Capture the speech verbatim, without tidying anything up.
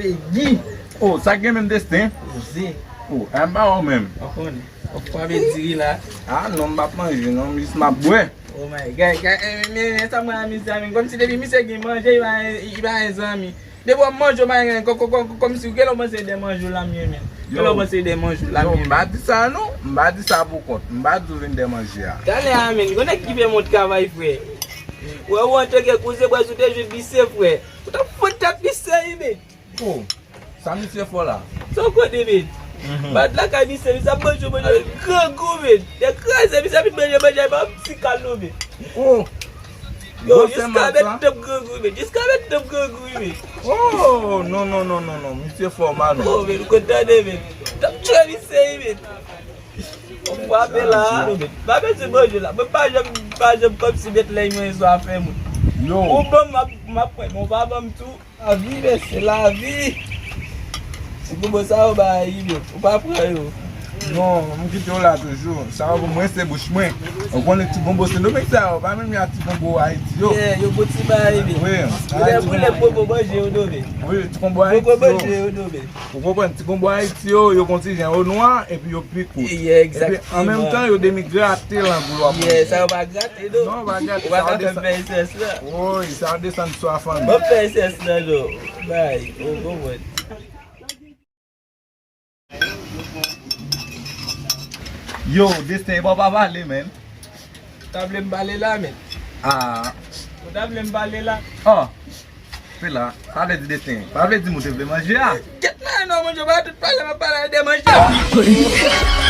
Egi. Oh, sa gen menm Desten? Zi. Oh, e pa ou menm. Ou konnen. Ou pa vle diri la. Ah non, m p ap manje non, m jis m ap bwè. Oh my God, God, eh, men, men sa mwen a mizye a, men kòmsi depi misye gen manje, li pa, li pa gen zanmi. Depi w ap manje, w pa gen, kò-, kò-, kò-, kòmsi, gen lè w panse de manje w la m ye, men. Gen lè w panse de manje w la m ye, men. Yo, m pa di sa non, m pa di sa pou kont, m pa di w vin de manje a. Talè a, men, gon nèg ki fè m yon travay, frè. Wè, ou antanke kouzen, prèske ou te jwe bise, frè. Ou t ap fòt tèt bise, wi, men. Oh, sa misye fò la? Sa w konnen, men? Bat lakay misye, misye ap manje, manje, grangou, men. Te kraze, misye ap vin manje, manje, pa ti kal non, men. Oh, yo, jiska mentnan m grangou, men. Jiska mentnan m grangou, men. Oh, non, non, non, non, non. Misye fò, man. Oh, men, ou konn tande, men. T ap tchwe misye, men. Ou frape la. Pa bezwen manje la. Mwen pa janm, pa janm kòmsi met lèy mwen sou afè moun. Yo. Ou ban m, m ap, m ap pran, men ou pa ban m tou. Lavi, men se lavi. Ti bonbon sa yo bay, men ou pa pran yo. Non, m kite w la toujou. Sa yo pou mwen se bouch mwen. Ou konnen ti bonbon se domèk sa yo, pa menm ya ti bonbon Ayiti yo. Yeah, yo bon ti bay, men. Wi, boule, boule, bonbon manje yo domèk. Wi, ti bonbon Ayiti yo. Bonbon manje yo domèk. Ou konprann? Ti bonbon Ayiti yo, yo gon ti jan yo nwa, epi yo pi kout. Yeah, exactement. Epi an menm tan, yo demi grate lan goulou ap manje. Yeah, sa yo pa grate, non. Non, yo pa grate. Ou pa ka fè S S la. Wi, sa yo desann sou a fanmi. Ban fè S S la, non. Bay, ou konprann. Yo, Desten, e pa w pa pale, men. Ou ta vle m pale la, men. Ah. Ou ta vle m pale la. Oh. Pe la, sa vle di Desten. Sa vle di m ou te vle manje a. Gèt la, non, manje, pa tout pale, m ap pale de manje.